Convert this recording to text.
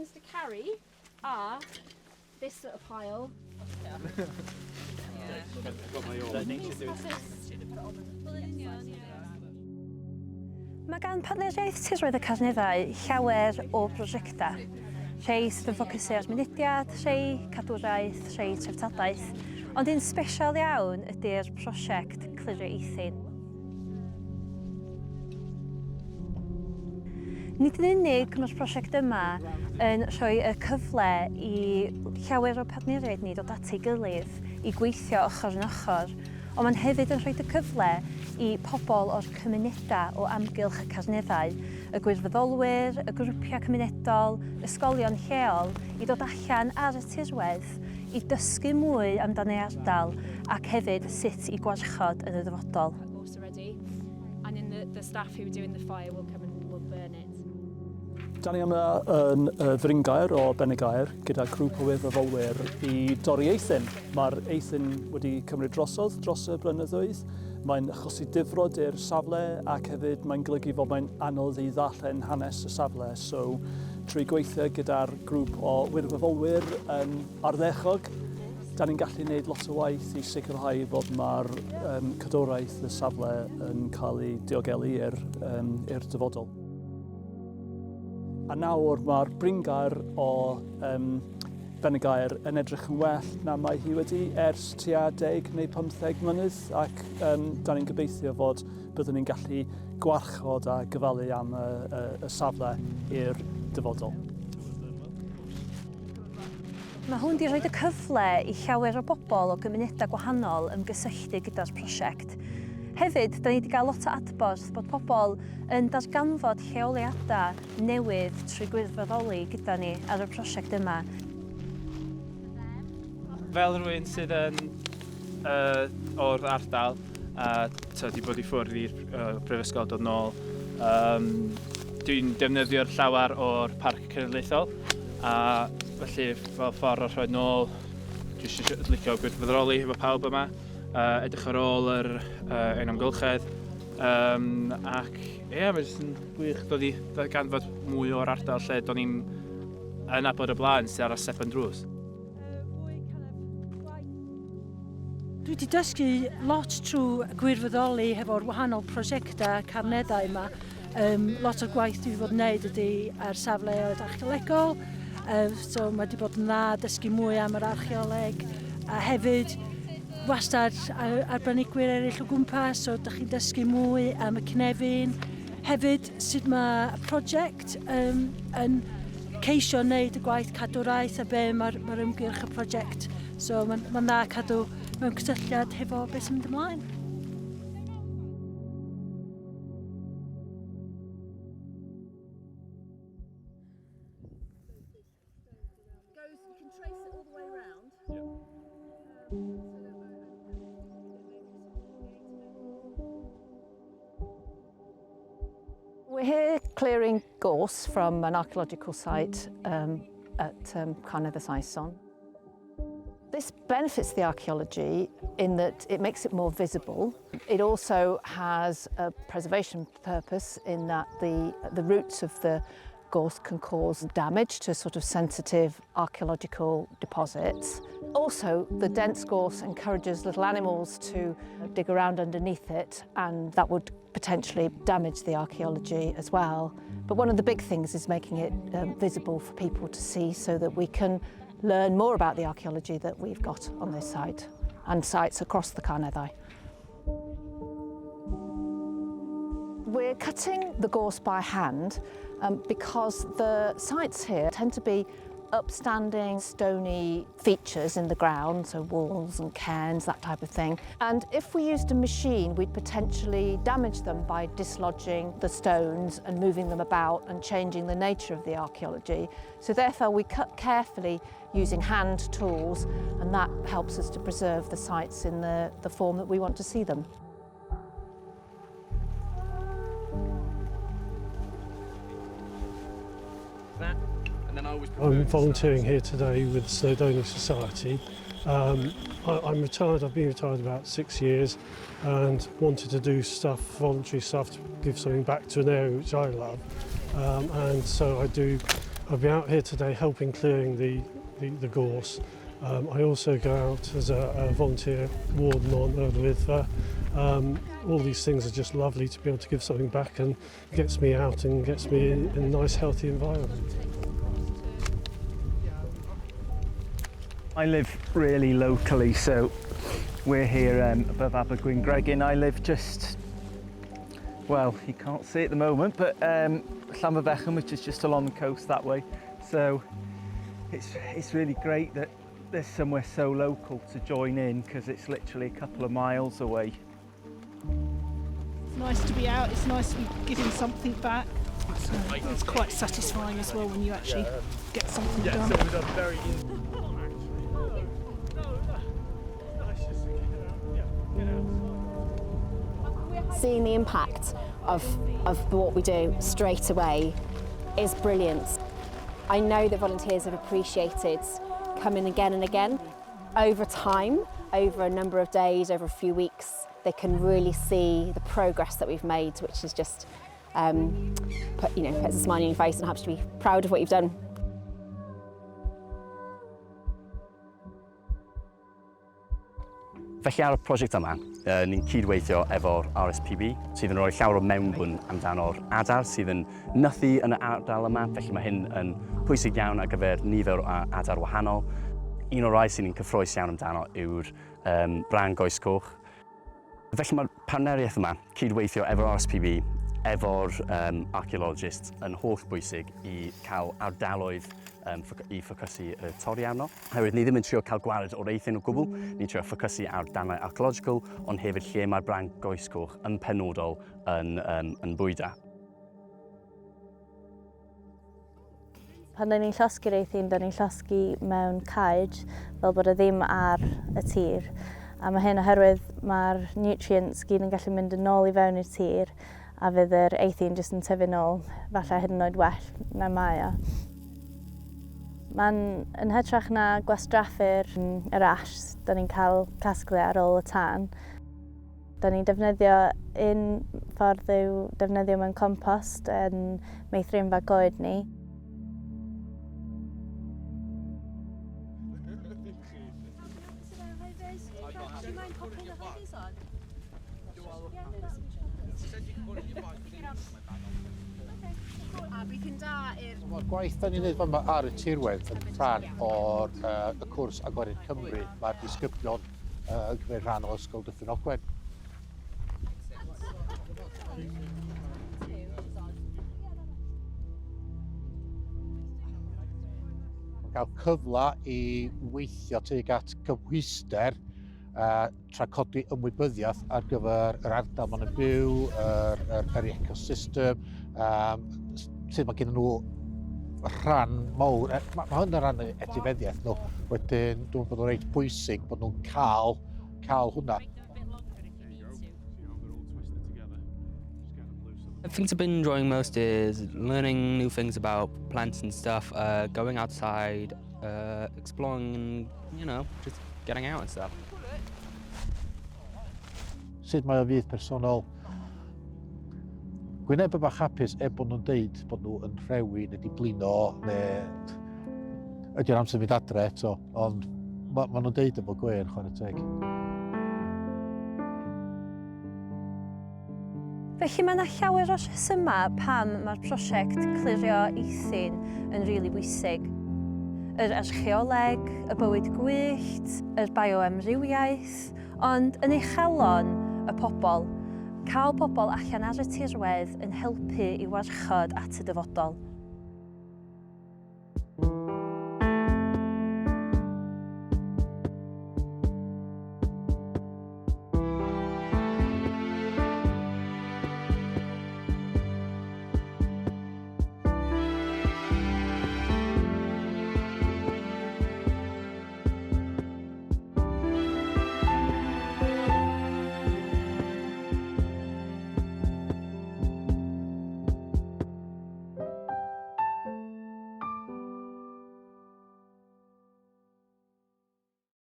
things to carry are this little pile. Mae gan Partneriaeth Tirwedd y Carneddau llawer o brosiectau, rhei sydd yn ffocysu ar mynediad, rhei cadwraeth, rhei treftadaeth, ond un sbesial iawn ydy'r prosiect Clirio Eithin. Nid yn unig mae'r prosiect yma yn rhoi y cyfle i llawer o partneriaid ni ddod at ei gilydd i gweithio ochr yn ochr, ond mae'n hefyd yn rhoi y cyfle i pobl o'r cymunedau o amgylch y Carneddau, y gwirfoddolwyr, y grwpiau cymunedol, ysgolion lleol, i ddod allan ar y tirwedd i dysgu mwy amdan ei ardal ac hefyd sut i gwarchod yn y dyfodol. Da ni yma yn y Fryngaer o Benygaer gyda grŵp o wirfoddolwyr i dorri eithin. Mae'r eithin wedi cymryd drosodd dros y blynyddoedd. Mae'n achosi difrod i'r safle ac hefyd mae'n golygu fod mae'n anodd i ddarllen hanes y safle. So, trwy gweithio gyda'r grŵp o wirfoddolwyr yn ardderchog, da ni'n gallu gwneud lot o waith i sicrhau fod mae'r um, cadwraeth y safle yn cael ei diogelu i'r um, dyfodol. A nawr mae'r bryngaer o um, Benygaer yn edrych yn well na mae hi wedi ers tua 10 neu 15 mlynedd ac um, da ni'n gobeithio fod byddwn ni'n gallu gwarchod a gofalu am y, y, y safle i'r dyfodol. Mae hwn wedi rhoi y cyfle i llawer o bobl o gymunedau gwahanol ymgysylltu gyda'r prosiect. Hefyd, da ni wedi cael lot o adborth bod pobl yn darganfod lleoliadau newydd trwy gwirfoddoli gyda ni ar y prosiect yma. Fel rhywun sydd yn uh, o'r ardal a so, di bod i ffwrdd i'r uh, brifysgol dod nôl, um, dwi'n defnyddio'r llawer o'r Parc Cenedlaethol a felly fel ffordd o rhoi nôl dwi eisiau licio gwirfoddoli efo pawb yma, uh, edrych ar ôl yr uh, ein amgylchedd um, ac ie, yeah, mae jyst yn gwych dod i ddarganfod mwy o'r ardal lle do'n i'n yn nabod y blaen sydd ar y stepen drws. Dwi wedi dysgu lot trwy gwirfoddoli hefo'r wahanol prosiectau carneddau yma. Um, lot o'r gwaith dwi wedi bod yn neud ydy ar safleoedd archeolegol, um, so mae wedi bod yn dda dysgu mwy am yr archeoleg, a hefyd wastad arbenigwyr eraill o gwmpas, so dych chi'n dysgu mwy am y cynefin. Hefyd, sut mae y prosiect um, yn ceisio wneud y gwaith cadwraeth a be mae'r mae ymgyrch y prosiect. So mae'n ma dda cadw mewn cysylltiad hefo beth sy'n mynd ymlaen. We're here clearing gorse from an archaeological site um, at um, Carnedd y Saeson. This benefits the archaeology in that it makes it more visible. It also has a preservation purpose in that the, the roots of the gorse can cause damage to sort of sensitive archaeological deposits. Also, the dense gorse encourages little animals to dig around underneath it and that would potentially damage the archaeology as well. But one of the big things is making it um, visible for people to see so that we can learn more about the archaeology that we've got on this site and sites across the Carneddau. We're cutting the gorse by hand um, because the sites here tend to be upstanding stony features in the ground, so walls and cairns, that type of thing. And if we used a machine, we'd potentially damage them by dislodging the stones and moving them about and changing the nature of the archaeology. So therefore we cut carefully using hand tools and that helps us to preserve the sites in the, the form that we want to see them. I'm volunteering here today with the Snowdonia Society. Um, I, I'm retired, I've been retired about six years and wanted to do stuff, voluntary stuff, to give something back to an area which I love. Um, and so I do I've been out here today helping clearing the, the, the gorse. Um, I also go out as a, a volunteer warden on Yr Wyddfa. Um, all these things are just lovely to be able to give something back and gets me out and gets me in, in a nice healthy environment. I live really locally, so we're here um, above Abergwyngregyn. I live just, well, you can't see at the moment, but um, Llanfairfechan, which is just along the coast that way. So it's, it's really great that there's somewhere so local to join in because it's literally a couple of miles away. It's nice to be out, it's nice to be giving something back. So it's quite satisfying as well when you actually get something done. Seeing the impact of, of what we do straight away is brilliant. I know that volunteers have appreciated coming again and again. Over time, over a number of days, over a few weeks, they can really see the progress that we've made, which is just, um, put, you know, puts a smile on your face and helps you be proud of what you've done. Felly ar y prosiect yma, uh, ni'n cydweithio efo'r RSPB, sydd yn rhoi llawer o mewnbwn amdano'r adar sydd yn nythu yn y ardal yma, felly mae hyn yn pwysig iawn ar gyfer nifer o adar wahanol. Un o'r rai sy'n ni'n cyffroes iawn amdano yw'r um, brân goes coch. Felly mae'r partneriaeth yma, cydweithio efo'r RSPB, efo'r um, archaeologists yn holl bwysig i cael ardaloedd um, i ffocysu y torri arno. Oherwydd ni ddim yn trio cael gwared o'r eithin o gwbl, ni'n trio ffocysu ar darnau archaeological, ond hefyd lle mae'r brân goes coch yn penodol yn, um, yn bwyda. Pan da ni'n llosgi'r eithin, da ni'n llosgi mewn caej fel bod e ddim ar y tir. A mae hyn oherwydd mae'r nutrients gyd yn gallu mynd yn ôl i fewn i'r tir a fydd yr eithin jyst yn tyfu nôl, falle hyd yn oed well na mae o. Mae'n yn hytrach na gwastraffu'r yr ash da ni'n cael casglu ar ôl y tân. Da ni'n defnyddio un ffordd i'w defnyddio mewn compost yn meithrinfa goed ni. Mae'r gwaith da ni'n neud fama ar y tirwedd yn rhan o'r uh, y cwrs Agored Cymru. Mae'r disgyblion uh, yn cymryd rhan o Ysgol Dyffryn Ogwen. Mae'n cael cyfle i weithio tuag at gymhwyster uh, tra codi ymwybyddiaeth ar gyfer yr ardal maen nhw'n byw, yr, yr, yr ecosystem, um, sut mae gen nhw rhan mawr, e, mae, mae hwn yn rhan etifeddiaeth nhw, wedyn dwi'n bod o'n reit bwysig bod nhw'n cael, cael hwnna. The things I've been enjoying most is learning new things about plants and stuff, uh, going outside, uh, exploring and, you know, just getting out and stuff. Sut mae o fydd personol? Gwyneb y bach hapus er bod nhw'n deud bod nhw yn rhewi neu di blino neu ydy'r amser mynd adre eto, ond ma, ma nhw'n deud efo gwên chwarae teg. Felly mae yna llawer o rhesymau pam mae'r prosiect Clirio Eithin yn rili bwysig. Yr archeoleg, y bywyd gwyllt, yr bioamrywiaeth, ond yn ei chalon, y pobl. Cael pobl allan ar y tirwedd yn helpu i warchod at y dyfodol.